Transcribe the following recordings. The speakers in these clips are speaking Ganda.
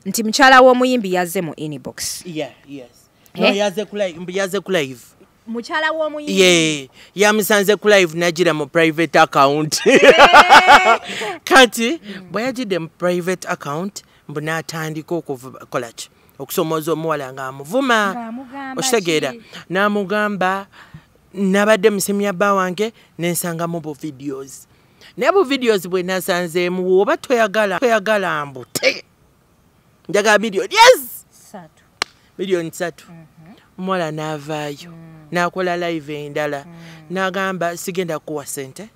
Nti mukyala w'omuyimbi yazze mu inbox. Yeah, yes. No, yaze ku live, yaze ku live. Mukyala w'omuyimbi. Yeah, yamusanze ku live nagira mu private account. Kati bwe yagidde mu private account mbu n'atandika okukola ki? Okusomooza omuwala ng'amuvuma. Okitegeera, n'amugamba nabadde musimu ya bba wange nensangamu bu videos. Naye bu videos bwe nasanzeemu oba toyagala mbu te. Njagala miliyoni, yes! 3 miliyoni. Omuwala n'avaayo n'akola live endala n'agamba sigenda kuwa ssente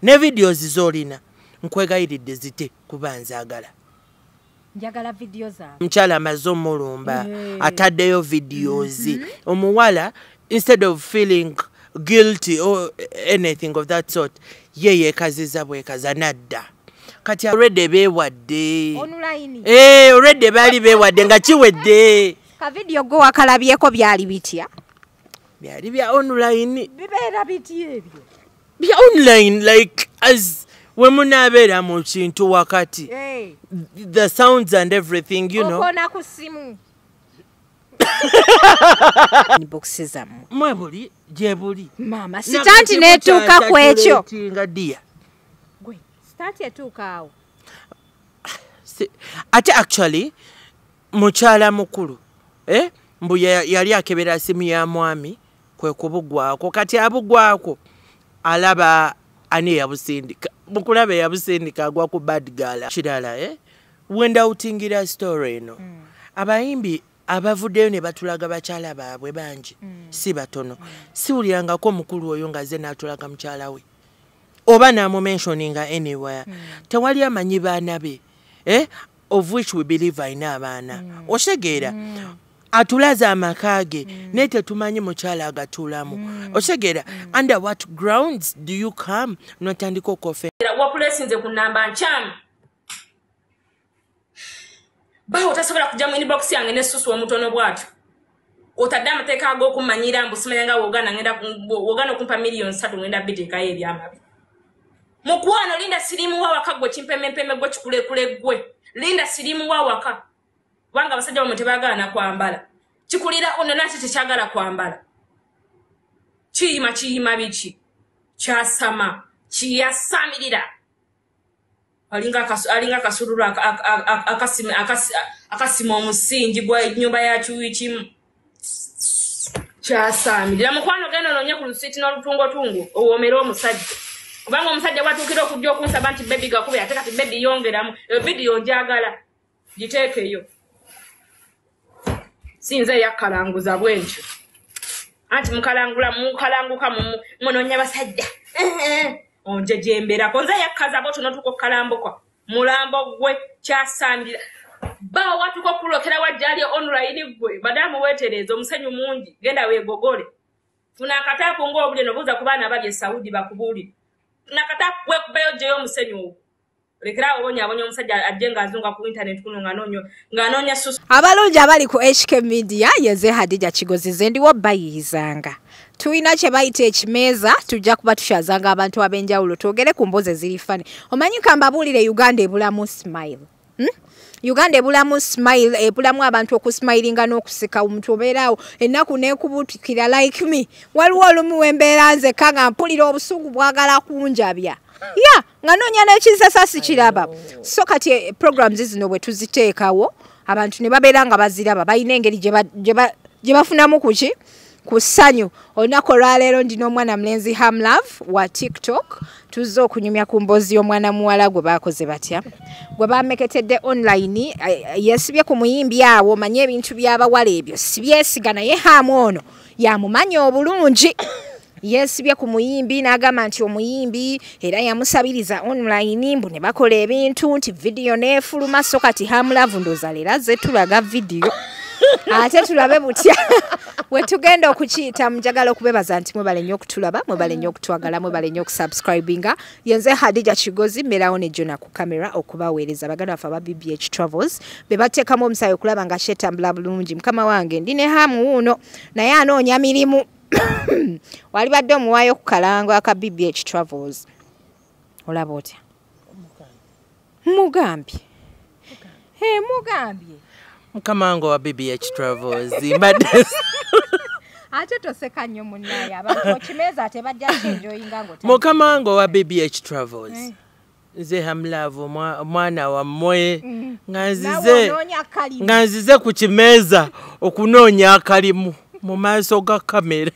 ne videos z'olina nkwegayiridde zite kuba nzaagala. Njagala video zange. Omukyala amaze omulumba, ataddeyo videos. Omuwala instead of feeling guilty or anything of that sort, ye yeekaziza bwekaza nadda. Kati already beewadde. Online. Eh, already baali beewadde nga kiwedde. Ka video go wakalabyeko byali bitya? Byali bya online. Bibeera biti ebyo? Bya online, like as we munaabeera mu kintu wakati. The sounds and everything. Okona ku simu. Inbox zammwe. Mwe buli gye buli. Maama, stunt neetuuka ku ekyo. Nga dear. Gwe, stunt etuuka awo. Ate actually mukyala mukulu, eh? Mbu yali akebera simu ya mwami kwe kubugwako. Kati abugwako alaba ani yabusindika. Mukulaba yabusindika agwa ku bad girl. Kirala, eh? Wenda utingira story eno. Abayimbi abavuddeyo ne batulaga bakyala baabwe bangi, si batono. Siwulirangako mukulu oyo ng'azze n'atulaga mukyala we oba n'amumentioninga anywhere. Tewali amanyi baana be, eh? Of which we believe alina abaana. Otegeera, atulaze amaka ge naye tetumanyi mukyala agatuulamu. Otegeera, under what grounds do you come n'otandika okofe? Wapulesinze ku namba nkyamu. Bawo tasobola kujja mu inbox yange n'essusu omutono bw'atyo. Otadde amateeka ag'okumanyira mbu simanya nga wogaana ngenda wogaana okumpa 3 miliyoni ngenda biteekayo ebyamabi. Mukwano, linda sirimu wawaka gwe kimpemempeme gwe kikulekule gwe. Linda sirimu wawaka. Kubanga abasajja bamwe tebaagaana kwambala. Kikulira ono naki tekyagala kwambala. Kiyima kiyima biki? Kyasama. Kiyasamirira. Alinga akasululu akasima omusingi gwa ennyumba ya kiwi kimu. Kyasamirira. Mukwano, genda onoonye ku lusiiti n'olutungotungo owoomere omusajja. Kubanga omusajja bw'atuukira okujja okunsaba nti baby gakube, ate kati baby yongeramu. Eyo vidiyo njagala giteekeyo. Si nze eyakkalanguza bwe ntyo. Anti mukalangula mukalanguka munoonya basajja. Onjejemberako nze yakkaza bw'otyo n'otuuka okkalambukwa. Mulambo gwe kyasamirira. Bbaawo watuuka okulokera wajja ali online gwe. Madamu weetereeze, omusenyu mungi, genda weegogole. Funa akataapu ng'obuli eno, buuza ku baana abali e Saudi bakubuulire. Funa akataapu weekubeyo oggyeyo omusenyu ogwo. Lekera awo obonyaabonya omusajja ajje ng'azunga ku internet kuno ng'anoonya susu. Abalungi abali ku HK Media, yeze Hadija Kigozi, ze ndiwo bayiyizanga. Tulina kye bayita ekimeeza, tujja kuba tukyazanga abantu ab'enjawulo twogere ku mboozi eziri funny. Omanyi kambabuulire, Uganda ebulamu smile. Uganda ebulamu smile, ebulamu abantu okusmilinga n'okuseka. Omuntu obeeraawo ennaku n'ekubuutikira like me. Waliwo olumu wembeera nzekka nga mpulira obusungu bwagala kunjabya. Ya, nga noonya n'ekinsesa sikiraba. So kati programs zino bwe tuziteekawo, abantu ne babeera nga baziraba, balina engeri gye bafunamu kuki ku ssanyu. Olunaku olwaleero ndina omwana mulenzi Hamlove wa TikTok. Tuzze okunyumya ku mboozi y'omwana muwala gwe baakoze batya, gwe bameketedde online. Yeesibye ku muyimbi awo. Omanye ebintu by'abawala ebyo sibyesiga, naye Hamu ono yamumanya obulungi. Yeesibye ku muyimbi n'agamba nti omuyimbi era yamusabiriza online, mbu ne bakola ebintu nti vidiyo n'efuluma. So kati Hamlove ndooza leero azze tulaga vidiyo ate tulabe butya we tugenda okukiyita. Njagala okubebaza nti mwebale nnyo okutulaba, mwebale nnyo okutwagala, mwebale nnyo okusubscribinga. Yenze Hadija Kigozi, mbeerawo ne Jona ku kamera okubaweereza. Baganda baffe aba BBH Travels be bateekamu omusaayi okulaba nga kyetambula bulungi. Mukama wange, ndi ne Hamu wuuno, naye anoonya mirimu. Walibadde omuwaayo ku kalango aka BBH Travels. Olaba otya? Mugambye. He mugambye Mukama wange wa BBH Travels mbadde ate toseka nnyo munnaye abantu okimeeza ate bajja kyenjoyinga ngo Mukama wange wa BBH Travels nze Hamlove mwana wammwe nga nzize ku kimeeza okunoonya akalimu mu maaso ga kamera.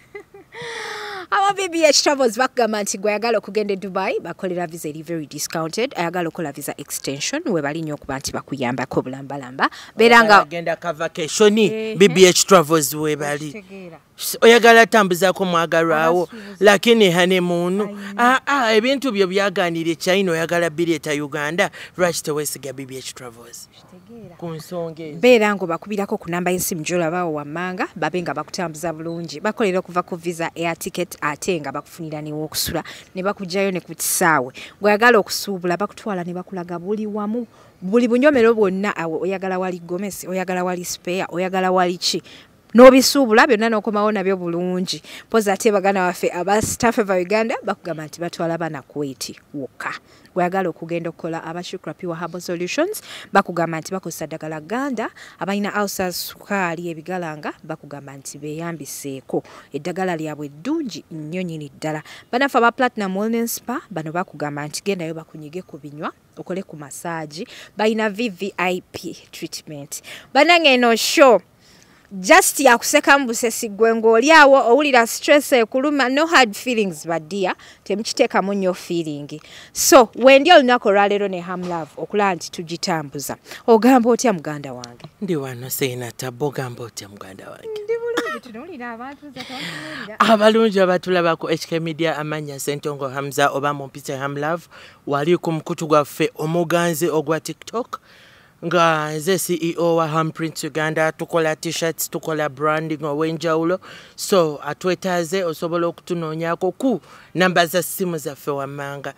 Aba BBH Travels bakugamba nti gwe ayagala okugenda e Dubai bakolera visa eri very discounted, ayagala okola visa extension we bali nnyo okuba nti bakuyambako bulambalamba beera nga agenda ka vacation BBH Travels we bali oyagala tambuzaako mwagalwawo lakini honeymoon ebintu byo byaganira China oyagala bireeta Uganda lwaki teweesiga BBH Travels ku nsonga ezo. Beera ngo bakubirako ku namba y'essimu gy'olabawo wammanga babe nga bakutambuza bulungi bakolera okuva ku visa air ticket ate nga bakufunira n'ewokusula ne bakuggyayo ne ku kisaawe ng'oyagala okusuubula bakutwala ne bakulaga buli wamu buli bunyomero bwonna awo oyagala wali gomesi oyagala wali spare oyagala wali ki n'obisuubula byonna n'okomawo nabyo bulungi. Mpozi ate baganda baffe aba Staff of Uganda bakugamba nti batwala baana Kuwait wokka. Gweyagala okugenda okukola aba Shukra Pure Herbal Solutions bakugamba nti bakozesa ddagala Ganda, abalina ulcers, sukaali, ebigalanga bakugamba nti beeyambiseeko eddagala lyabwe ddungi nnyo nnyini ddala. Bannaffe aba Platinum Wellness Spa bano bakugamba nti gendayo bakunyige ku binywa okole ku massage, balina VVIP treatment. Bannange eno show just yakusekamu busesi gwe ng'oli awo owulira stress ekuluma, no hard feelings badia temukiteekamu nnyo feeling. So wendi olunaku olwaleero ne Hamlove okulaba nti tugitambuza. Ogamba otya muganda wange? Ndi wano Seina Tabo, ogamba otya muganda wange? Ndi bulungi, tunuulira abantu nze tontunuulira. Abalungi abatulabako HK Media, amanya Sentongo Hamza oba mumpite Hamlove, wali ku mukutu gwaffe omuganzi ogwa TikTok nga nze CEO wa Hamprint Uganda, tukola t-shirts, tukola branding ow'enjawulo, so atwetaaze osobola okutunoonyaako ku namba za ssimu zaffe wammanga.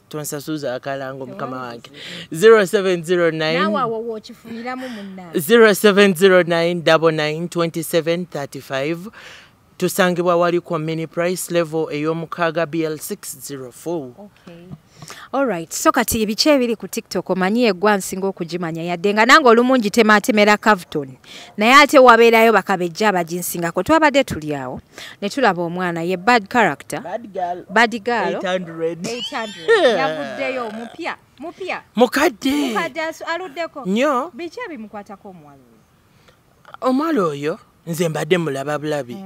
Tonsasuza akalango mukama wange 0709 naawe awo w'okifuniramu munnange 0709 99 27 35. Tusangibwa wali ku mini price level ey'omukaaga BL604. Okay. Alright, so kati ebiki ebiri ku TikTok omanyi eggwa nsinga okugimanya yadde nga nange olumu ngitematemera Cavton naye ate wabeerayo bakabejja abaginsingako. Twabadde tuli awo ne tulaba omwana ye bad character, bad girl 800 yavuddeyo mupya mukadde aluddeko nnyo. Biki ebimukwatako omuwala oyo? Omuwala oyo nze mbadde mulaba bulabi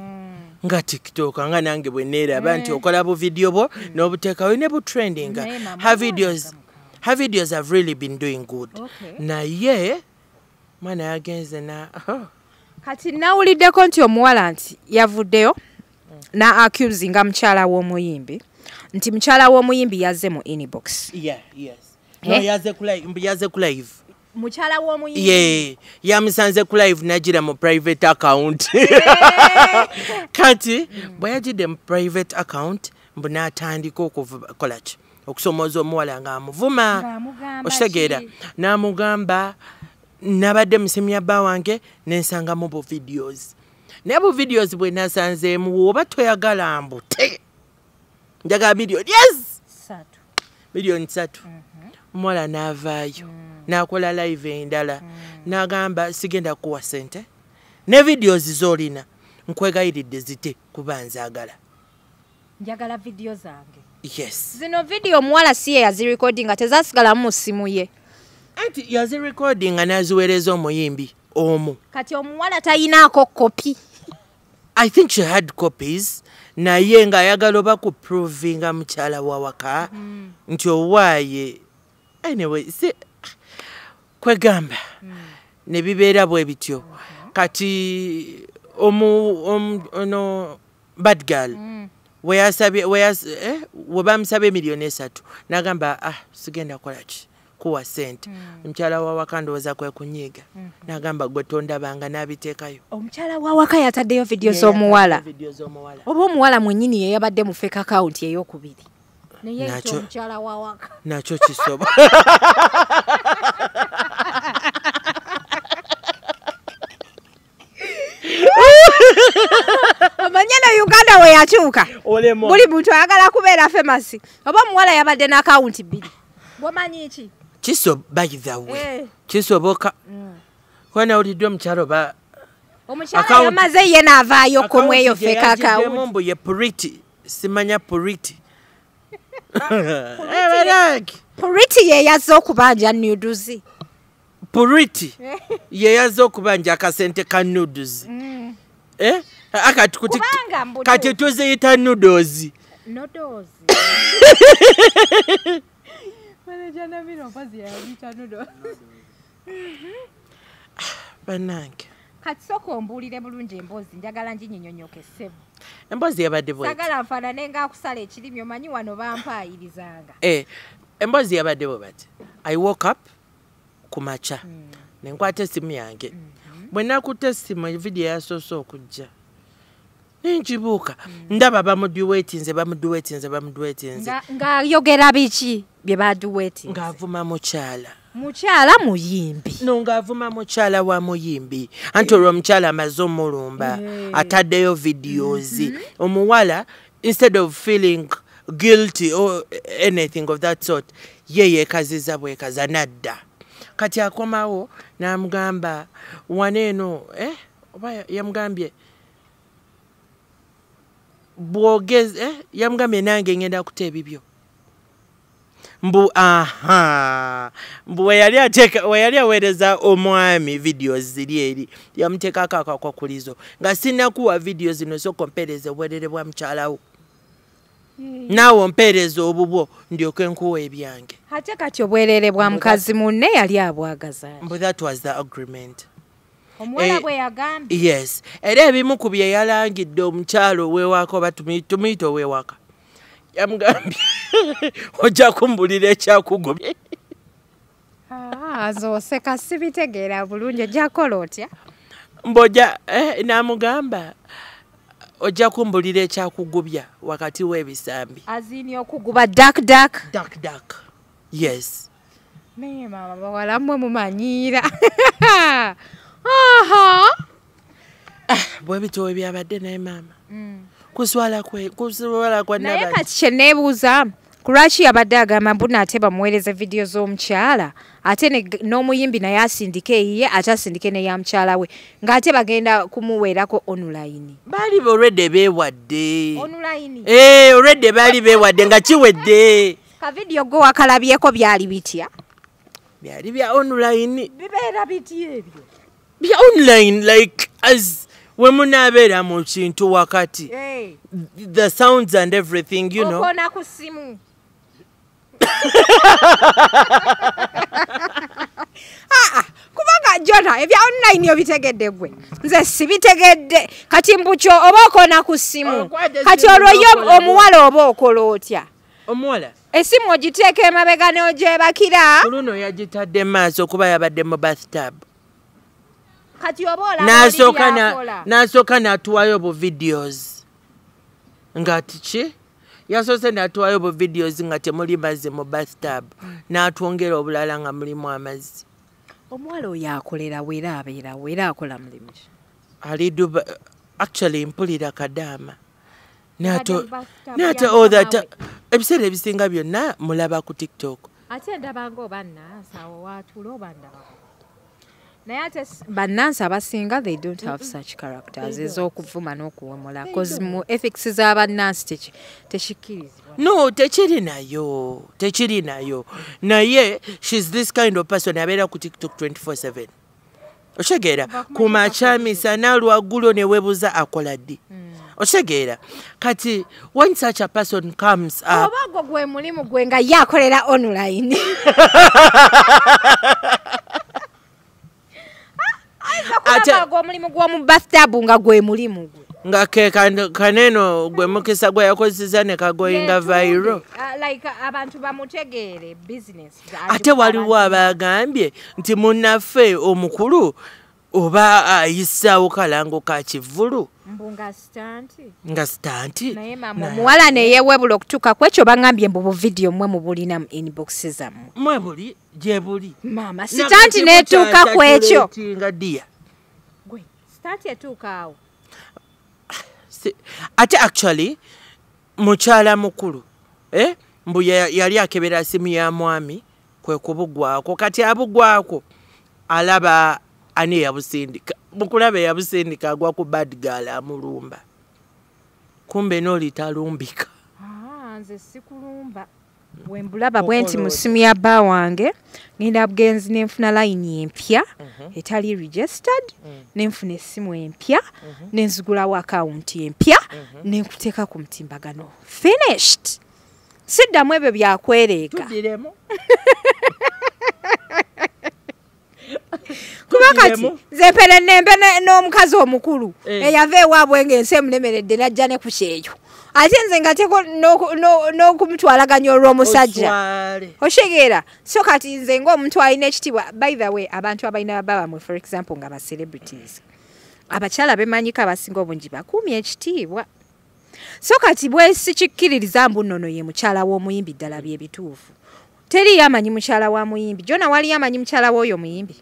nga TikTok nga nange bwe neeraba nti okola bu video bwo n'obuteekawo ne butrending. Her videos have really been doing good. Naye mwana yagenze na kati nawuliddeko nti omuwala nti yavuddeyo na accusinga mukyala w'omuyimbi nti mukyala w'omuyimbi yazze mu inbox. Yeah, yes. No, yaze ku live. Mukyala w'omuyimbi ye yamusanze ku live nagira mu private account. Kati bwe yagidde mu private account mbu n'atandika okukola ki okusomooza omuwala ng'amuvuma okitegeera n'amugamba nabadde musimya bba wange nensangamu bu videos naye bu videos bwe nasanzeemu oba toyagala mbute njagala miliyoni yes miliyoni 3. Omuwala n'avaayo n'akola live endala n'agamba sigenda kuwa ssente ne videos z'olina nkwegayiridde zite kuba nzaagala njagala video zange. Yes. Zino video omuwala si ye yazirecordinga tezasigalamu mu ssimu ye. Anti yazirecordinga n'aziweereza omuyimbi omu. Kati omuwala tayinaako kopi. I think she had copies naye ng'ayagala oba kuprovinga mukyala wa waka nti owaaye. Anyway, si kwegamba ne bibeera bwe bityo. Kati ono bad girl we bamusabye miliyoni 3 n'agamba sigenda kukola ki kuwa ssente. Omukyala wa waka ndowooza kwe kunyiiga n'agamba gwe tondabanga n'abiteekayo. Omukyala wa waka yataddeyo video z'omuwala oba omuwala mwennyini ye yabadde mu fake account ey'okubiri naye omukyala wa waka nakyo kisobola. Omanya na Uganda we yakyuka buli muntu ayagala kubeera famous oba omuwala yabadde n'akawunti 2 bwomanyi ki? Kiso, by the way, kisoboka. Kwanawuliddwa omukyalo ba omukyala yamaze ye n'avaayo komweyo fake account. Mbu ye Purity, simanya Purity. Purity ye yazze okubanja nudes. Purity ye yazze okubanja akasente ka nudes. Akati kati tuziyita nudes. Noodles. Manager Namiro mpazi yayita noodles. Bannange. Kati sooka ombuulire bulungi emboozi, njagala nginyinyonnyoke ssebo. Emboozi yabadde bw'eti. Sagala nfaanane ng'akusala ekirimi, omanyi wano bampaayirizanga. Emboozi yabadde bwe bati. I woke up ku makya. Ne nkwata essimu yange. Bwe nakutte essimu, vidiyo yasoose okujja. Ne nkibuuka. Ndaba bamuduwetinze, bamuduwetinze, bamuduwetinze. Ng'ayogera biki bye baduwetinze? Ng'avuma mukyala. Mukyala muyimbi. No, ng'avuma mukyala wa muyimbi. Anti olwo omukyala amaze omulumba, ataddeyo videos. Omuwala, instead of feeling guilty or anything of that sort, ye yeekaziza bwekaza n'adda. Kati akomawo n'amugamba wano eno, oba yamugambye bwogeze, yamugambye nange ngenda kuta ebibyo. Mbu aha, mbu we yali aweereza omwami videos ziri eri, yamuteekako akakwakulizo nga sinnakuwa videos zino, sooka ompeereze obwerere bwa mukyalawo, naawe ompeereze obubwo ndyoke nkuwa ebyange. Ate kati obwerere bwa mukazi munne yali abwagaza. Mbu that was the agreement. Omuwala bwe yagambye. Yes, era ebimu ku bye yalangidde omukyalo ow'ewaka, oba tumuyite ow'ewaka, yamugambye ojja kumbulira ekyakugobye. Zoseka sibitegeera bulungi, ojja kukola otya? Mboja n'amugamba ojja kumbulira ekyakugubya wakati w'ebisambi. Azini okuguba dark dark. Dark dark. Yes. Naye maama bawala mmwe mumanyiira. Aha. Bwe bityo bwe byabadde naye maama. Kuswala kwa naye kati kye neebuuza, ku lwaki yabadde agamba mbu nate bamuweereze vidiyo z'omukyala, ate n'omuyimbi naye asindike eyiye, ate asindike n'eya mukyala we, ng'ate bagenda kumuweerako online. Baali already beewadde. Online. Already baali beewadde nga kiwedde. Ka vidiyo gwe wakalabyeko byali bitya? Byali bya online. Bibeera biti ebyo? Bya online, like as we munaabeera mu kintu wakati. The sounds and everything, you know. Okona ku ssimu. Kubanga Jona ebya online obitegedde gwe. Nze sibitegedde. Kati mbukyo oba okona ku ssimu. Kati olwo yo omuwala oba okola otya? Omuwala? Essimu ogiteeka emabega n'ogyebakira. Ku luno yagitadde maaso kuba yabadde mu bathtub. Kati oba olaba oli by'akola. N'asooka n'atuwayo bu videos. Nga tiki? Yasoose n'atuwayo bu videos nga temuli mazzi mu bathtub. N'atwongera obulala nga mulimu amazzi. Omuwala oyo akolera wera abeera wera akola mulimu ki? Ali Dubai, actually mpulira kadaama. N'ate all that, ebiseera ebisinga byonna mulaba ku TikTok. Ate ndaba ng'oba nnansi awo waatuula oba ndabako. Naye ate bannansi abasinga they don't have such characters ez'okuvuma n'okuwemula, cause mu ethics z'abannansi tekikkirizibwa. No, tekiri nayo, tekiri nayo. Naye she's this kind of person abeera ku TikTok 24/7. Otegeera ku makya, misana, lwaggulo ne weebuuza akola ddi. Otegeera kati when such a person comes up, oba gwo gwe mulimu gwe nga ye akolera online. Ate omulimu gw'omu bathtub nga gwe mulimu gwe. Nga ke kaneno gwe mukisa gwe yakozesa ne kagoyinga viral. Like abantu bamutegeere business. Ate waliwo abagambye nti munnaffe omukulu oba ayisaawo kalango ka kivvulu. Mbu nga stunt. Nga stunt. Naye maama omuwala ne yeewebula okutuuka ku ekyo bangambye mbu bu video mmwe mubulina mu inbox zammwe. Mmwe buli gye buli. Maama stunt n'etuuka ku ekyo. Nga ddiya. Gwe stunt etuuka awo. Ate actually mukyala mukulu, mbu yali akebera simu ya mwami Kwe kubugwako. Kati abugwako alaba ani eyabusindika. Mukulaba eyabusindika agwa ku bad girl amulumba. Kumbe n'oli talumbika. Nze sikulumba. Bwe mbulaba bwe nti mu ssimu ya bba wange ngenda bugenzi nenfuna layini empya etali registered, nenfuna essimu empya, nenzigulawo akawunti empya, nenkuteeka ku mutimbagano. Finished. Siddamu ebyo byakwereega. Kuba kati nze mperennembe n'omukazi omukulu eyava ewaabwe ng'ensi emulemeredde n'ajja ne ku kyeyo. Ate nze ngateeko n'okumutwalaganya olw'omusajja. Otegeera. So kati nze ng'omuntu alina ekitiibwa, by the way, abantu abalina baba bamwe, for example, nga ba celebrities, abakyala bemanyiko abasinga obungi bakuumye ekitiibwa. So kati bwe sikikkiririza mbu nnono ye mukyala w'omuyimbi ddala bye bituufu. Teriyo amanyi mukyala wa muyimbi. Jona waliyo amanyi mukyala w'oyo muyimbi?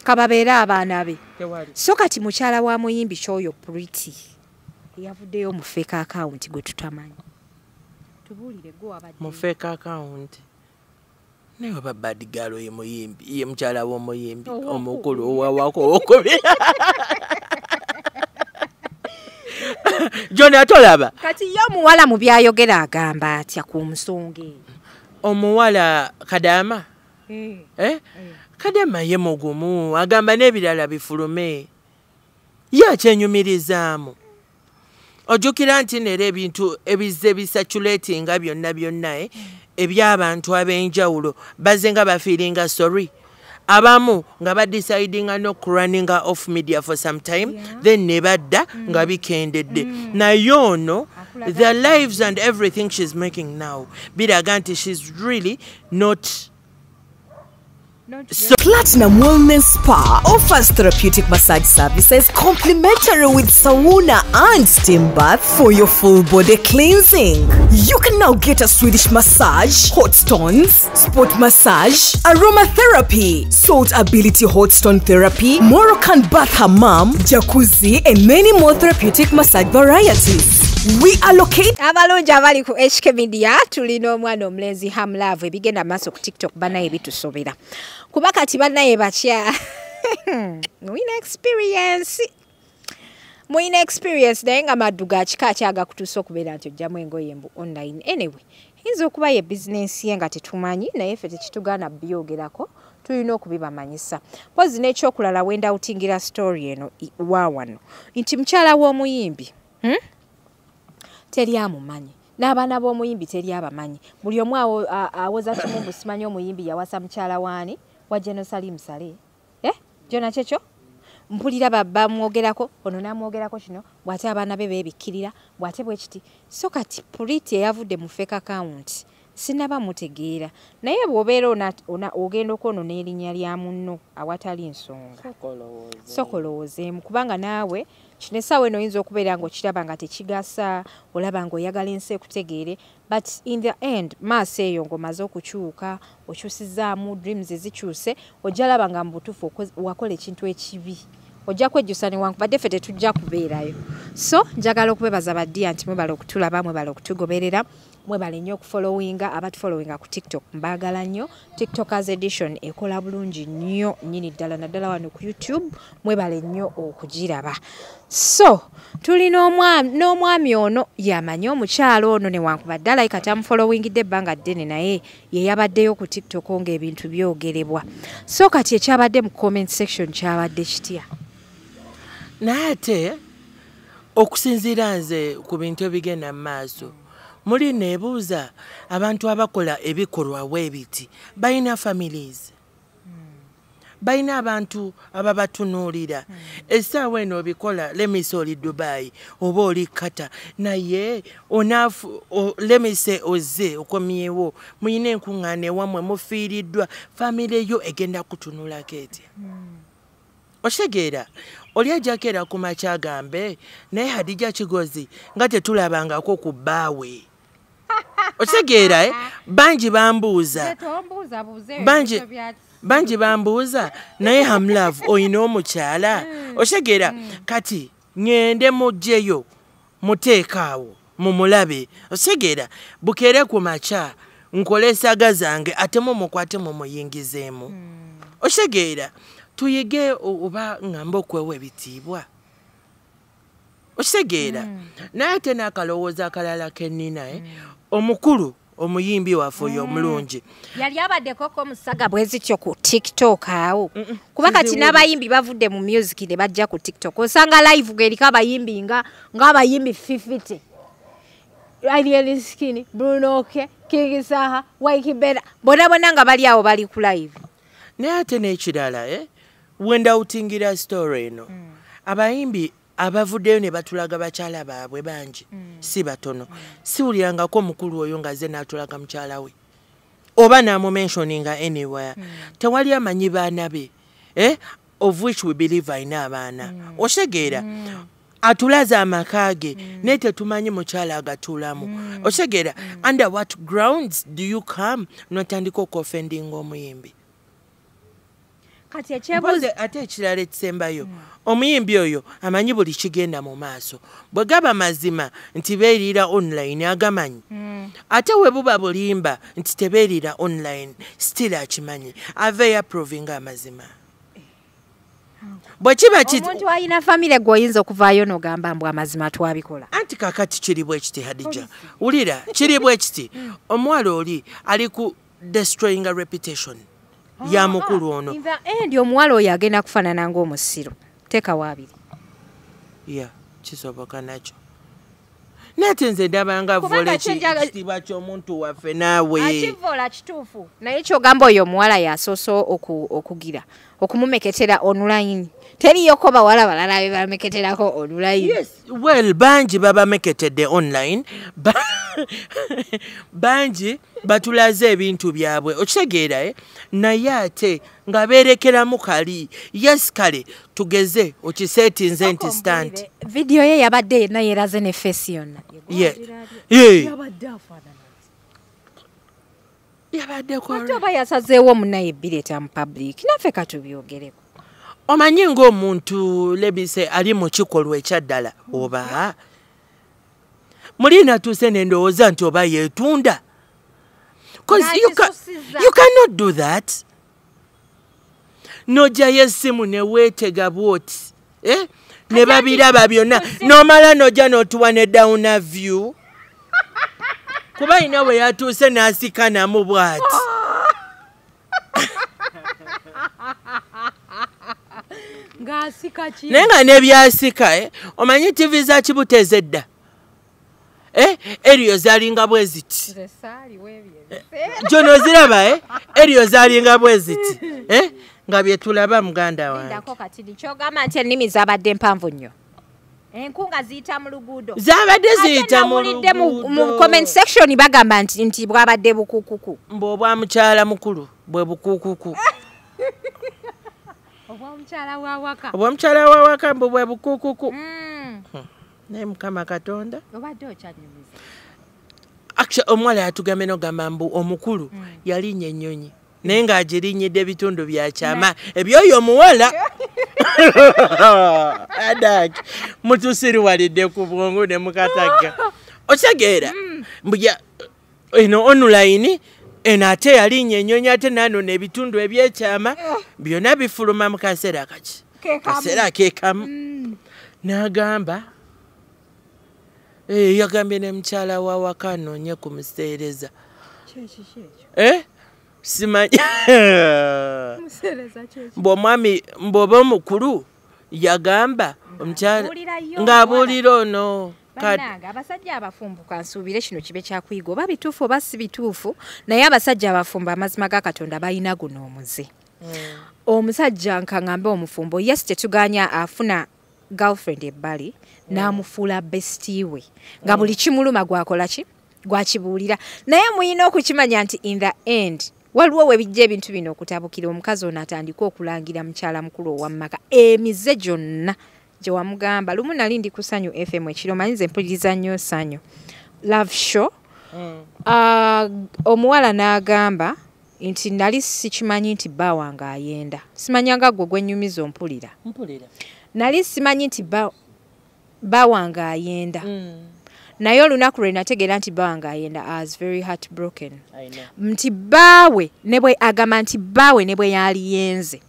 Kababeere abaana be. So kati mukyala wa muyimbi ky'oyo Pretty yavuddeyo mu fake account gwe tutamanyi. Tubuulire gwe wabadde. Mu fake account. Naye oba bad girl ye muyimbi, ye mukyala w'omuyimbi omukulu owawako owokubiri. Jona tolaba. Kati ye omuwala mu byayogera agamba atya ku nsonga eyo? Omuwala Kadama? Kadama ye mugumu, agamba n'ebirala bifulume. Ye akyenyumirizaamu. Ojjukira nti neera ebintu ebizze bisatulatinga byonna byonna eby'abantu ab'enjawulo bazze nga bafiiringa sorry. Abamu nga badecidinga n'okurunninga off media for some time, then ne badda nga bikendedde. Naye ono, the lives and everything she's making now biraga nti she's really not. So Platinum Wellness Spa offers therapeutic massage services complimentary with sauna and steam bath for your full body cleansing. You can now get a Swedish massage, hot stones, sport massage, aromatherapy, salt ability hot stone therapy, Moroccan bath hammam, jacuzzi, and many more therapeutic massage varieties. We allocate abalungi abali ku HK Media tulina omwana omulenzi Hamlove ebigenda maaso ku TikTok banaye bitusobera. Kuba kati banaye batya mulina experience. Mulina experience naye nga maddu ga kika kyagakutuusa okubeera nti ojjamu engoye mbu online. Anyway, eyinza okuba ye bizinensi ye nga tetumanyi naye ffe tekitugaana byogerako, tulina okubibamanyisa. Mpozi n'ekyokulala wenda utingira story eno wa wano nti mukyala w'omuyimbi teri amumanyi n'abaana b'omuyimbi teri abamanyi. Buli omu awoza kimu mbu simanyi omuyimbi yawasa mukyala waani wa General Salim Saleh. Jona kyekyo mpulira bamwogerako ono n'amwogerako kino bw'ate abaana be beebikkirira bw'ate bwe kiti. So kati Pretty eyavudde mu fake account sinnaba mutegeera, naye bw'obeera ogenda okwonoona erinnya lya munno awatali nsonga sokolowoozeemu, kubanga naawe kino essaawa eno oyinza okubeera ng'okiraba nga tekigasa, olaba ng'oyagala ensi ekutegeere, but in the end maaso eyo ng'omaze okukyuka okyusizaamu dreams zikyuse, ojja laba nga mu butuufu wakola ekintu ekibi, ojja kwejjusa newankubadde ffe tetujja kubeerayo. So njagala okubebaza baddiya nti mwebale okutulaba, mwebale okutugoberera, mwebale nnyo okufollowinga abatufollowinga ku TikTok, mbaagala nnyo. TikTokers edition ekola bulungi nnyo nnyini ddala, naddala wano ku YouTube, mwebale nnyo okugiraba. So tulina n'omwami ono yamanyi omukyala ono newankubadde alayika tamufollowingidde ebbanga ddene, naye ye yabaddeyo ku TikTok ng'ebintu byogerebwa. So kati ekyabadde mu comment section kyabadde kitya? Naye ate okusinziira nze ku bintu ebigenda mu maaso, muli neebuuza abantu abakola ebikolwa bwe biti balina families, balina abantu ababatunuulira. Essaawa eno obikola, lemise oli Dubai oba oli Qatar, naye lemise ozze okomyewo, muyina enkuŋŋaana ewammwe, mufiiriddwa, famire yo egenda kutunulako etya? Okitegeera? Oli ajjako era ku makya agambe naye Hadija Kigozi nga tetulabangako ku bbaawe. Okitegeera? Bangi bambuuza, bangi bambuuza naye Hamlove oyina omukyala? Okitegeera? Kati ŋŋende muggyeyo muteekaawo mumulabe. Okitegeera? Bukeere ku makya Nkole saga zange ate mumukwate mumuyingizeemu. Okitegeera, tuyige oba ngamba okwewa ebitiibwa. Okitegeera, naye ate n'akalowoozo akalala kennina, omukulu omuyimbi waffe oyo omulungi yali abaddekoko omusaga bwe zityo ku TikTok awo, kuba kati n'abayimbi bavudde mu music ne bajja ku TikTok. Osanga live geriko abayimbi ng'abayimbi 50, Alien Skin, Bruno K, King Saha, Ykee Benda, bonna bonna nga bali awo bali ku live. Naye ate n'ekirala, wendawutingira story eno, abayimbi abavuddeyo ne batulaga bakyala baabwe bangi, si batono. Siwulirangako omukulu oyo nga ze n'atulaga mukyala we oba n'amumentioninga anywhere. Tewali amanyi baana be, of which we believe alina abaana. Okitegeera, atulaze amaka ge, naye tetumanyi mukyala agatuulamu. Okitegeera, under what grounds do you come n'otandika okuoffendinga omuyimbi? Kati ekyebuuzo, ate ekirala ekisembayo, omuyimbi oyo amanyi buli kigenda mu maaso. Bwe gaba mazima nti beeriira online, agamanyi. Ate we buba bulimba nti tebeeriira online, still akimanyi. Aveeyo approvinga amazima. Bwe kiba omuntu alina famire gw'oyinza okuvaayo n'ogamba mbu amazima twabikola? Anti kakati kiri bwe kiti, Hadija, wulira, kiri bwe kiti. Omuwala oli ali ku destroying a reputation ya mukulu ono. In the end omuwala oyo agenda kufaanana ng'omusiru teekawo abiri. Ya, kisoboka nakyo, naye ate nze ndabanga Kubanga vola ekitiibwa ky'omuntu waffe naawe. Akivola kituufu, naye kyogamba oyo omuwala yasoose okugira okumumeketera online, teriyoko bawala balala be bameketerako online? Yes, well, bangi babameketedde online. Bangi batulaze ebintu byabwe, okitegeera, eh? Naye ate nga beerekeramu kali. Yes, kale tugeze okiseetinze nti stunt. Vidiyo ye yabadde yenna yeeraze ne face yonna. Yabadde afaanana Yabaddeko ate oba yasazeewo munnaye bireeta mu public, naffe katubyogereko. Omanyi ng'omuntu lebise ali mu kikolwa ekyaddala, oba muli natuuse nendowooza nti oba yeetunda. 'Cause N'akisusiza. you cannot do that, n'ogyayo essimu ne weetega bwoti, eh? Ne babiraba byonna, n'omala n'ojja n'otuwa ne downer view, kuba ina we yatuuse n'asikanamu bw'ati. Ng'asika ki? Naye nga nebyasika, eh? Omanyi TV za Kibuteeza edda, eh? Eriyo zalinga bwe ziti. Nze saaliwo ebyo ebiseera. Gyono ziraba, eh? Eriyo zalinga bwe ziti, eh? Nga bye tulaba, muganda wange. Lindako kati, kyogamba nti ennimi zabadde mpanvu nnyo, enkunga ziyita mu luguudo? Zabadde Ate ziyita mu nawulidde mu luguudo. comment section bagamba nti bwabadde bukukuku. Mbu obwa mukyala mukulu bwe bukukuku. Obwa mukyala wawaka. Obwa mukyala wawaka mbu bwe bukukuku. Naye Mukama Katonda. Obadde okyanyumiza. Actually, omuwala yatugambye nogamba mbu omukulu yalinnya ennyonyi, naye ng'agirinnyidde ebitundu bya kyama ebyoyo omuwala. Adak mutusiriwalidde ku bwongo ne mukatagga. Okitegeera, mbu eno online eno ate yalinnya ennyonyi, ate nanona ebitundu ebyekyama byonna bifuluma mu kaseera kaki? Kekamu. Kaseera kekamu. N'agamba, yagambye ne mukyala wa waka anoonye ku museereza. Eh? Simanyi mbu omwami, mbu oba omukulu yagamba omukyala Ng'abuulirayo. Ng'abuulira ono. Bannange abasajja abafumbo, kansuubire kino kibe kyakuyiga, oba bituufu oba si bituufu, naye abasajja abafumbo, amazima ga Katonda, balina guno omuze. Omusajja nkaŋŋambe omufumbo, yes, tetuganya afuna girlfriend ebbali n'amufuula bestie we, nga buli kimuluma gwakola ki, gwakibuulira. Naye muyina okukimanya nti in the end waliwo we bijja ebintu bino okutabukira. Omukazi ono atandika okulangira mukyala mukulu ow'amaka emize gyonna gye wamugamba. Lumu nali ndi ku Sanyu FM ekiro, manyi nze mpuliriza nnyo Sanyu Love Show. Omuwala n'agamba nti nali sikimanyi nti bba wange ayenda. Simanyanga gwe gwenyumiza ompulira. Mpulira. Nali simanyi nti bba wange ayenda. Naye olunaku lwe nategeera nti bba wange ayenda, I was very heartbroken. Nti bbaawe ne bwe agamba nti bbaawe ne bwe yali yenze,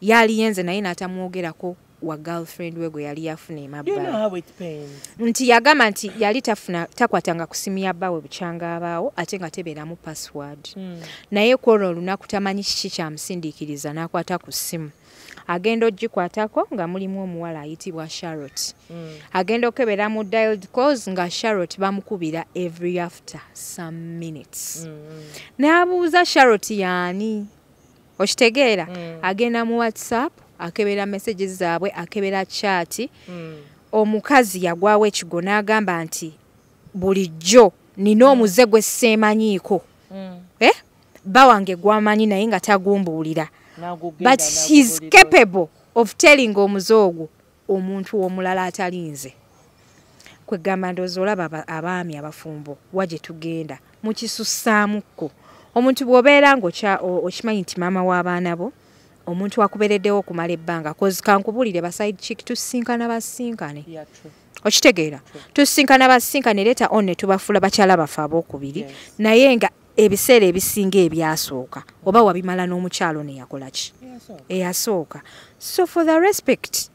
yali yenze naye n'atamwogerako wa girlfriend we gwe yali yafuna emabbali. You know how it pains. Nti yagamba nti yali tafuna takwatanga ku simu ya bbaawe bukyanga abaawo ate nga tebeeramu password. Naye ku olwo olunaku tamanyi kiki kyamusindiikiriza n'akwata ku ssimu. Agenda ogikwatako nga mulimu omuwala ayitibwa Charlotte. Agenda okebera mu dialed calls nga Charlotte bamukubira every after some minutes. N'abuuza Charlotte yaani? Okitegeera? Agenda mu WhatsApp akebera messages zaabwe, akebera chat. Omukazi yagwawo ekigo n'agamba nti bulijjo nina omuze gwe sseemanyiiko. Bba wange gwamanyi naye nga tagumbuulira. But he's capable of telling omuze ogwo omuntu omulala atalinze. Kwegamba ndowooza olaba abaami abafumbo wa gye tugenda mukisussaamuko. Omuntu bw'obeera ng'okimanyi nti maama w'abaana bo, omuntu akubeereddewo okumala ebbanga, 'cause kankubuulire ba side chick tusinkana basinkane. Okitegeera? Tusinkana basinkane later on ne tubafuula bakyala baffe abookubiri, naye nga ebiseera ebisinga ebyasooka oba wabimala n'omukyalo ne yakola ki? Eyasooka. So for the respect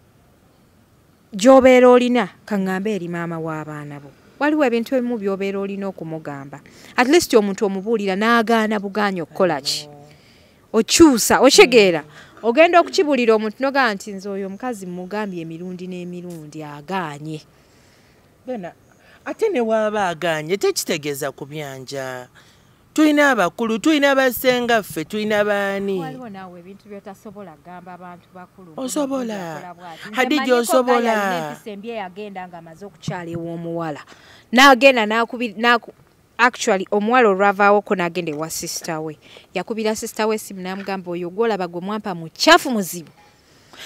gy'obeera olina, kaŋŋambe eri maama w'abaana bo, waliwo ebintu ebimu by'obeera olina okumugamba. At least omuntu omubuulira n'agaana bugaanyi okukola ki? Okyusa, okitegeera? Ogenda okukibuulira omuntu n'ogamba nti nze oyo omukazi mugambye emirundi n'emirundi agaanye. Ate ne waaba agaanye tekitegeeza kubyanja. Tulina abakulu, tulina basenga ffe, tulina baani. Waliwo naawe ebintu by'otasobola kugamba abantu bakulu. Osobola. Hadija osobola. Empisa embi eyagenda ng'amaze okukyala ew'omuwala. N'agenda actually omuwala olwavaawoko n'agenda ewa sister we. Yakubira sister we essimu n'amugamba oyo gw'olaba gwe mwampa mukyafu muzibu.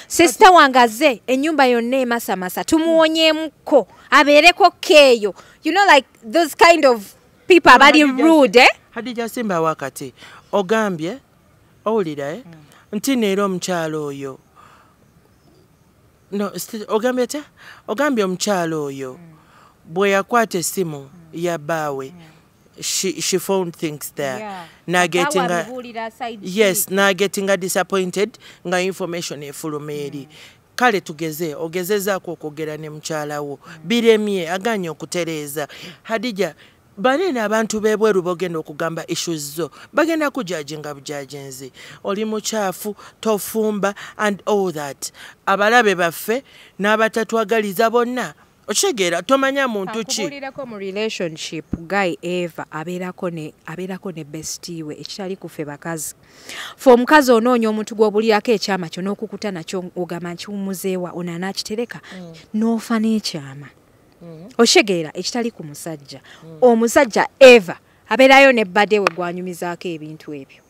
Sister wange azze ennyumba yonna emasamasa tumuwonyeemukko abeereko keeyo. You know, like those kind of people abali rude, eh? Hadija Simba wakati ogambye owulira nti neera omukyalo oyo no ogambye ta ogambye omukyalo oyo bwe yakwata essimu ya bbaawe, she found things there. Nagetinga, yes, nagetinga disappointed nga information efuluma eri. Kale tugeze ogezezaako okwogera ne mukyala wo, biremye, aganye okutereeza. Hadija, banene abantu b'ebweru bogenda okugamba issues zo bagenda kujajinga bujajinzi, oli mukyafu, tofumba and all that. Abalabe baffe n'abatatwagaliza bonna, okitegeera? Tomanya muntu ki. Nkubuulireko, mu relationship guy eva abeerako ne bestie we, ekitali kufe bakazi. Fe omukazi onoonya omuntu gw'obulirako ekyama kyo n'okukuta nakyo, ogamba nkiwumuzeewa ono anaakitereka, n'ofa n'ekyama. Okitegeera? Ekitali ku musajja. Omusajja eva abeerayo ne buddy we gwanyumizaako ebintu ebyo.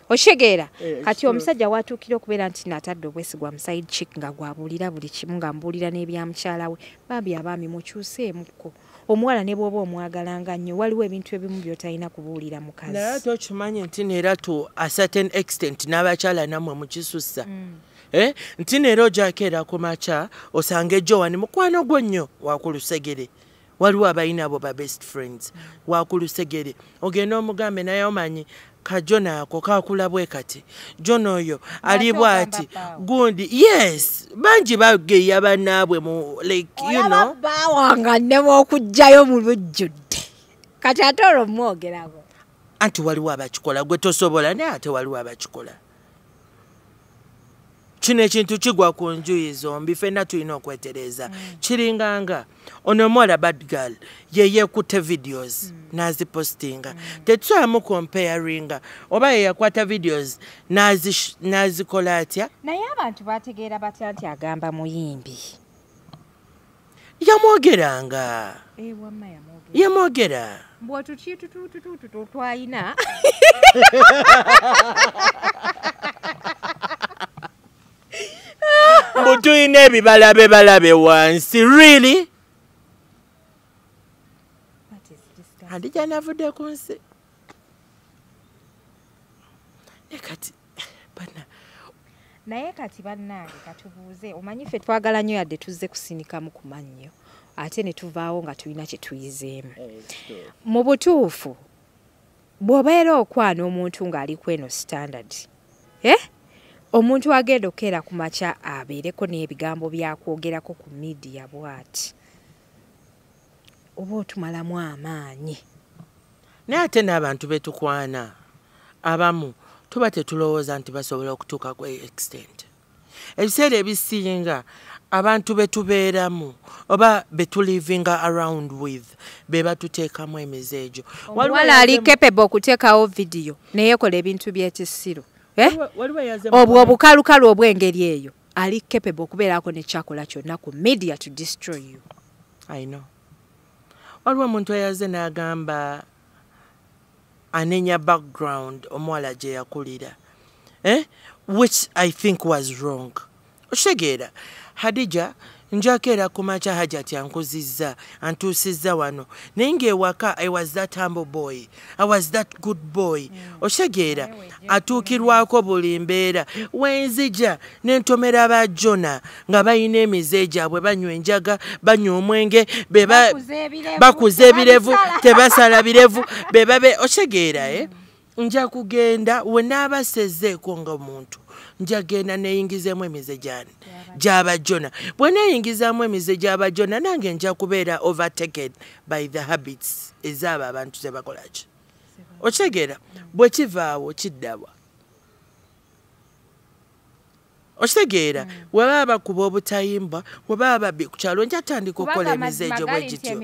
Okitegeera? Kati omusajja watuukira okubeera nti natadde obwesigwa mu side chick nga gwabuulira buli kimu, nga mbuulira n'ebya mukyala we. Bambi abaami mukyuseemukko. Omuwala ne bw'oba omwagalanga nnyo, waliwo ebintu ebimu by'otalina kubuulira mukazi. Naye ate okimanyi nti neera to a certain extent n'abakyala nammwe mukisussa. Nti neera ojakeera ku makya osange Joan mukwano gwo nnyo wakulusegere, waliwo abalina abo ba best friends wakulusegere, ogenda omugambe naye omanyi kajona ako kakula bwe kati, Jona oyo ali bw'ati gundi. Yes, bangi bageya bannaabwe mu like you know. Bawanga nnema okuggyayo mu lujjudde, kati ate olwo mwogerako. Anti waliwo abakikola, gwe tosobola, naye ate waliwo abakikola. Kino ekintu kigwa ku njuyi zombi, ffenna tulina okwetereeza. Kiringanga ono omuwala bad girl ye yeekutte videos n'azipostinga, tetusobola comparinga oba ye yakwata videos n'azikola atya. Naye abantu bategeera batya nti agamba muyimbi? Yamwogeranga. Wamma yamwogera. Yamwogera. Mbw'otuki twalina. Mbu tulina ebibalabe balabe wansi, really? That is disgusting. Hadija navudde ku nsi ne kati bana. Naye kati bannange katubuuze, omanyi ffe twagala nnyo yadde tuzze kusinikamu ku mannyo. Ate ne tuvaawo nga tulina kye tuyizeemu. Mu butuufu bw'obeera okwana omuntu ng'ali ku eno standard, omuntu agenda okukeera ku makya abeereko n'ebigambo byakwogerako ku media bw'ati, oba otumalamu amaanyi. Naye ate n'abantu betukwana abamu tuba tetulowooza nti basobola okutuuka ku extent. Ebiseera ebisinga abantu betubeeramu oba betulivinga around with be batuteekamu emize egyo. Omuwala ali capable okuteekawo vidiyo neyekola ebintu by'ekisiru. Obwo obukalukalu obw'engeri eyo ali capable okubeerako nekyakola kyonna ku media to destroy you. I know. Waliwo omuntu eyaze n'agamba anenya background omuwala gye yakulira, which I think was wrong. Okitegeera, Hadija njakeera ku makya Hajati ankuzizza antuusizza wano, naye ng'ewaka I was that humble boy, I was that good boy. Okitegeera, atuukirwako buli mbeera. Wenzija nentomera ba Jona nga balina emize gyabwe, banywa enjaga, banywa omwenge, bakuza ebirevu, tebasala birevu, bebabe. Okitegeera, nja kugenda wenaabasezzeeko nga omuntu njagenda neyingizemu emize gyaba Jona. Bwe neyingizaamu emize gyaba Jona nange nja kubeera overtaken by the habits ezaabo abantu ze bakola ki. Okitegeera, bwe kivaawo kiddawa. Okitegeera, we baba bakuba obutayimbwa, we baba babbi ku kyalo, njatandika okukola emize egyo bwe gityo.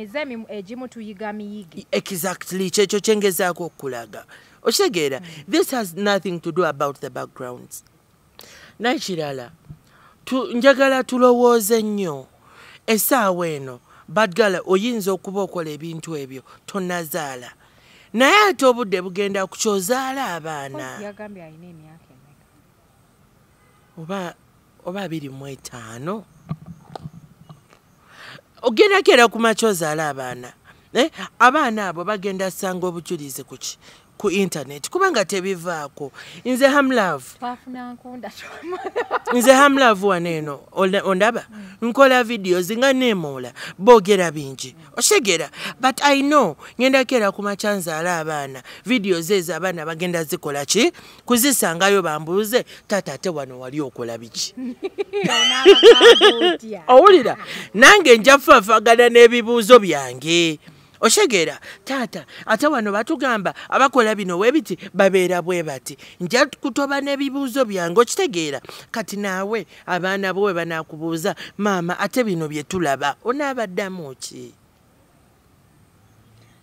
Exactly, kyekyo kyengezaako okulaga. Okitegeera, this has nothing to do about the backgrounds. N'ekirala, njagala tulowooze nnyo. Essaawa eno badgala oyinza okuba okola ebintu ebyo tonnazaala, naye ate obudde bugenda kukyozaala abaana. Oba 25 ogenda keera ku makya ozaala abaana. Abaana abo bagenda sanga obujulizi kuki ku internet, kubanga tebivaako. Nze Hamlove, nze Hamlove wano eno ondaba nkola videos nga neemoola, boogera bingi, oshegera, but I know ngenda keera ku makya nzaala abaana, videos ezo abaana bagenda zikola ki kuzisangayo, bambuuze taata ate wano wali okola biki. Owulira, nange nja kufaafagana n'ebibuuzo byange. Oshegera, taata ate wano batugamba abakola bino webiti babeera bwe bati, nja kutoba n'ebibuuzo byange. Okitegeera, kati naawe abaana bo bwe banaakubuuza maama ate bino bye tulaba onaabaddamu ki?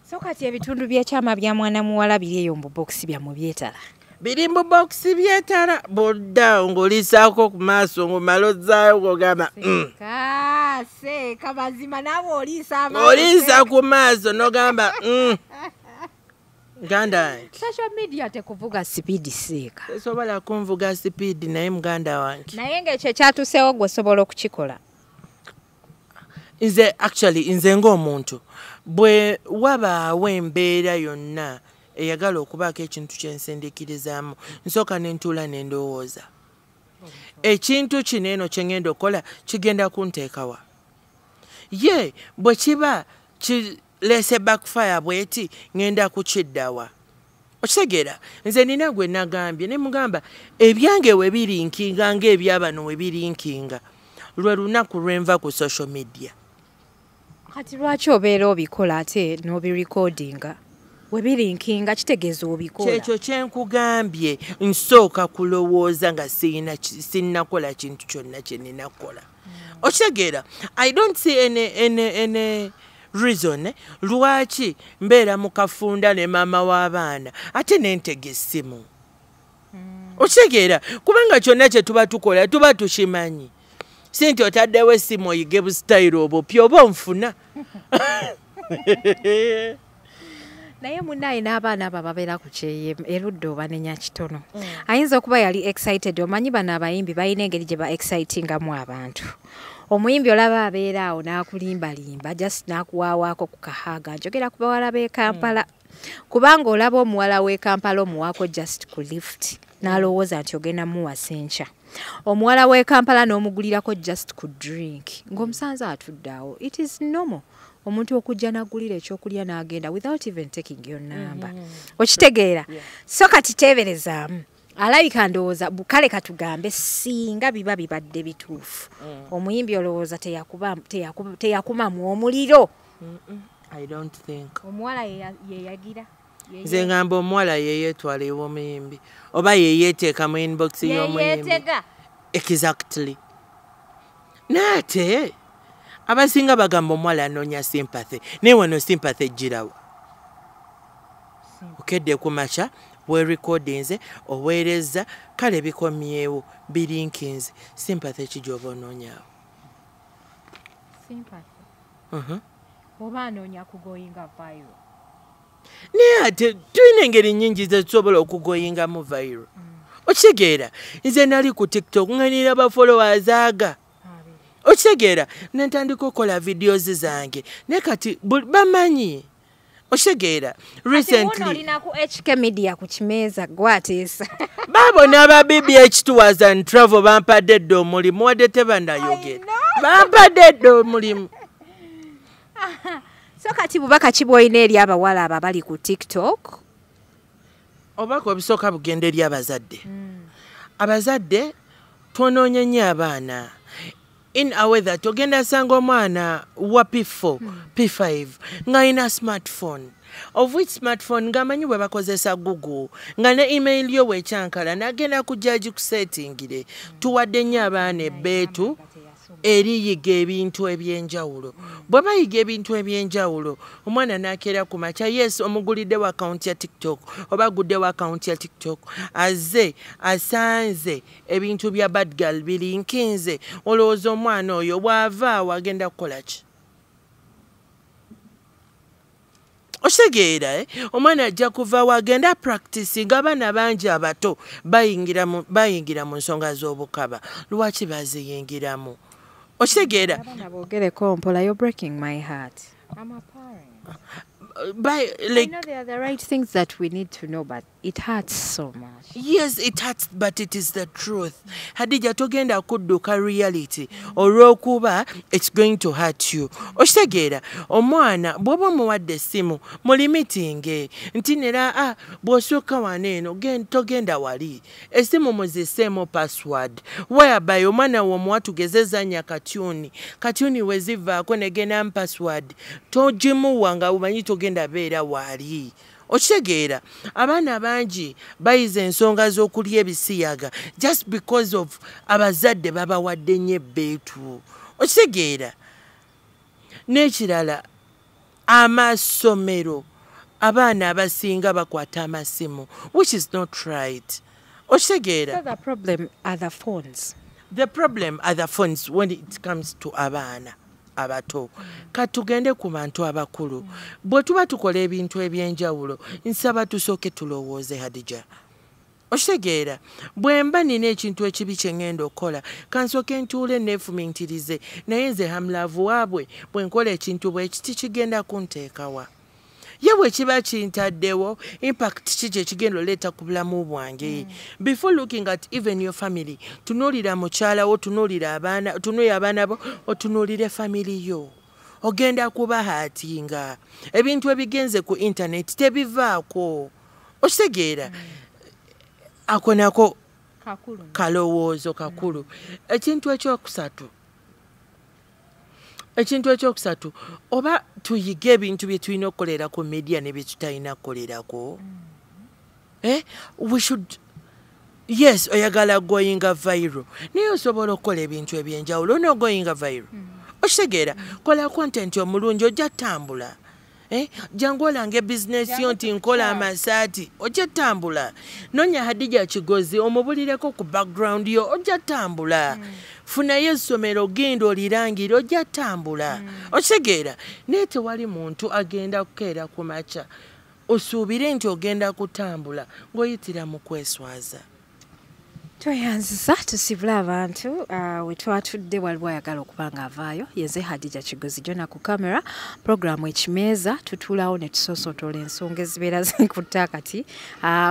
So kati ebitundu by'ekyama bya mwana muwala biri eyo mu bokisi byammwe byetala. Biri mu bokisi byetala, bw'odda ng'oliisaako ku maaso ng'omala ozzaayo ng'ogamba seeka mazima naawe oliisa amaaso. Oliisa ku maaso n'ogamba muganda wange. Social media tekuvuga sipiidi seeka. Tesobola kunvuga sipiidi naye muganda wange. Naye ng'ekyo ekyatuuseewo gwe osobola okukikola. Nze actually nze ng'omuntu bwe wabaawo embeera yonna eyagala okubaako ekintu kyensindiikirizaamu, nsooka ne ntuula ne ndowooza. Ekintu kino eno kye ngenda okukola kigenda kunteekawa. Ye bwe kiba kireese backfire bweti ngenda kukiddawa. Okitegeera, nze nina gwe nagambye ne mugamba ebyange we birinkinga ng'ebyabano we birinkinga lwe lunaku lwenva ku social media. Kati lwaki obeera obikola ate n'obirekodinga? We birinkinga kitegeeza obikola. Kyekyo kye nkugambye, nsooka kulowooza nga sinnakola kintu kyonna kye nnina kukola. Okitegeera, I don't see any reason lwaki mbeera mu kafunda ne maama w'abaana ate nentega essimu. Okitegeera, kubanga kyonna kye tuba tukola tuba tukimanyi. Si nti otaddewo essimu oyige busitayiro obupya oba onfuna. Naye munnaye n'abaana abo ababeera ku kyeyo erudda obanenya kitono. Ayinza okuba yali excited, omanyi bano abayimbi balina engeri gye ba excitingamu abantu. Omuyimbi olaba abeera awo n'akulimbalimba just n'akuwaawaako ku kahaaga. Njogera ku bawala b'e Kampala. Kubanga olaba omuwala w'e Kampala omuwaako just ku lift n'alowooza nti ogenda muwasa enkya. Omuwala w'e Kampala n'omugulirako just ku drink ng'omusanze atudde awo. It is normal omuntu okujja n'agulira ekyokulya n'agenda without even taking your number. Okitegeera? So kati teeberezaamu, alabika ndowooza kale katugambe singa biba bibadde bituufu, omuyimbi olowooza teyakumamu omuliro? I don't think. Omuwala yeyagira. Nze ngamba omuwala yeyeetwala ew'omuyimbi oba yeyeeteeka mu inbox y'omuyimbi. Yeyeetega. Exactly. Naye ate abasinga bagamba omuwala anoonya sympathy, naye wano sympathy ejjirawa? Okedde ku makya, werecordinze, oweereza, kale bikomyewo, birinkinze. Sympathy ki gy'oba onoonyaawo? Sympathy. Oba anoonya kugoyinga viral. Naye ate tulina engeri nnyingi zetusobola okugoyingamu viral. Okitegeera? Nze nali ku TikTok nga nina ba followers aga. Okitegeera? Nentandika okukola videos zange, naye kati bamanyi. Okitegeera? Recently olina ku HK Media ku kimeeza gwateesa. Baabo n'aba BBH Tours and Travel bampadde edda omulimu, wadde tebannayogera, bampadde edda omulimu. So kati bubaka ki bw'olina eri abawala abo abali ku TikTok? Obubaka obusooka bugenda eri abazadde. Abazadde, twonoonye nnyo abaana in a way that ogenda sanga omwana wa P4, P5 ng'alina smartphone, of which smartphone ng'amanyi bwe bakozesa Google, nga ne email yo bwekyankala n'agenda kujja agikusetingire. Tuwadde nnyo abaana ebbeetu eriyiga ebintu ebyenjawulo. Bwe bayiga ebintu ebyenjawulo, omwana n'akeera ku makya, yes, omuguliddewo akawunti ya TikTok oba aguddewo akawunti ya TikTok, azze asanze ebintu bya bad girl birinkinze. Olowooza omwana oyo bw'ava awo agenda kukola ki? Okitegeera, eh? Omwana ajja kuva agenda practicing. Abaana bangi abato bayingira mu nsonga z'obukaba. Lwaki baziyingiramu? Okitegeera? Abaana boogereko mpola, you're breaking my heart. I'm a parent. By, I like, know they are the right things that we need to know, but it hurts so much. Yes, it hurts, but it is the truth. Hadija, togenda kudduka reality olw'okuba it's going to hurt you. Okitegeera? Omwana bw'oba omuwadde essimu, mulimitinge nti nera, ah, bw'osukka wano eno togenda wali. Essimu muziseemu password, whereby omwana w'omuwa, tugezezanya katyuni katyuni, we zivaako negenda mu password, togimuwa nga omanyi togenda beera waali. Okitegeera? Abaana bangi bayiza ensonga z'okulya ebisiyaga just because of abazadde babawadde nnyo ebbeetu. Okitegeera? N'ekirala, amasomero, abaana abasinga bakwata amasimu, which is not right. Okitegeera? So the problem are the phones. The problem are the phones when it comes to abaana abato. Katugende ku bantu abakulu. Bwe tuba tukola ebintu ebyenjawulo, nsaba tusooke tulowooze. Hadija, okitegeera? Bwe mba nina ekintu ekibi kye ŋŋenda okukola, kansooke ntuule neefumintirize, naye nze Hamlaavu waabwe, bwe nkola ekintu bwe kiti kigenda kunteekawa? Ye bwe kiba kintaddewo, impact ki kye kigenda oleeta ku bulamu bwange? Before looking at even your family, tunuulira mukyala wo, tunuulira abaana, tunuulira abaana bo, otunuulire family yo. Ogenda kuba hurtinga. Ebintu ebigenze ku internet tebivaako. Okitegeera? Ako nako Kakulu. kalowoozo kakulu. Ekintu ekyokusatu, oba tuyige ebintu bye tulina okukolera ku media ne bye tutalina kukolerako. Eh? We should, yes, oyagala goyinga viral, naye osobola okukola ebintu ebyenjawulo onoogoyinga viral. Okitegeera? Kola content omulungi, ojja ttambula. Eh? Jangu olanga ebizinesi yo nti nkola amasaati, ojja ttambula. Nonya Hadija Kigozi, omubulireko ku background yo, ojja ttambula. Funayo essomero, genda olirangire, ojja ttambula. Okitegeera? Naye tewali muntu agenda kukeera ku makya osuubire nti ogenda kutambula ng'oyitira mu kweswaza. Tweyanziza, tusibule abantu. We twatudde waliwo ayagala okuba nga avaayo. Yeze Hadija Kigozi Jona ku kamera, puroguramu Ekimeeza. Tutuulawo ne tusoosotola ensonga ezibeera zikutta. Kati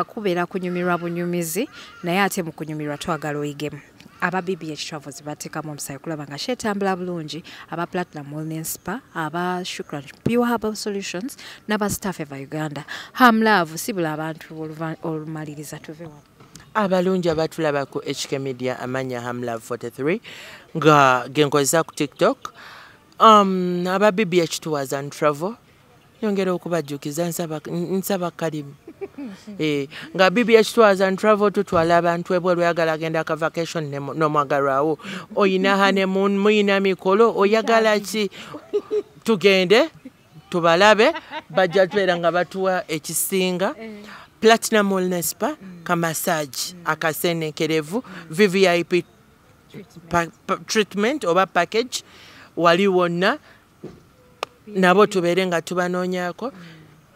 kubeera kunyumirwa bunyumizi, naye ate mu kunyumirwa twagala oyigemu. Aba BBH Travels bateekamu omusaayi okulaba nga kyetambula bulungi, aba Platinum Wellness Spa, aba Shukran Pure Herbal Solutions n'aba Staff Eva Uganda. Hamlove, sibula abantu olumaliriza tuve wano. Abalungi abatulaba ku HK Media, amanya Hamlove 43 nga genkozesa ku TikTok. Aba BBH Tours and Travel, nyongera okubajjukiza, nsaba kalimu. Nga BBH Tours and Travel tutwala abantu ebweru. Oyagala agenda ka vacation n'omwagalwawo, oyina honeymoon, muyina mikolo, oyagala ki, tugende tubalabe, bajja tubeera nga batuwa ekisinga. Platinum Wellness Spa, ka massage akasenekerevu, VVIP treatment oba package, wali wonna nabo tubeere nga tubanoonyaako.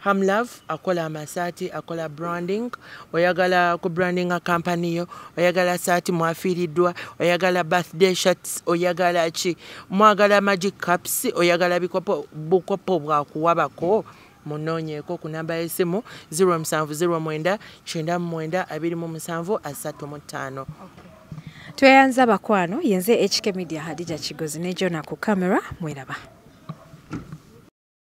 Hamlove akola amasaati, akola branding. Oyagala ku brandinga company yo, oyagala saati mwafiiriddwa, oyagala birthday shirts, oyagala ki, mwagala magic cups, oyagala bikopo, bukopo bwakuwabako, munoonyeeko ku namba y'essimu 0709 99 27 35. Tweyanza bakwano, yenze HK Media, Hadija Kigozi ne Jona ku camera, mweraba.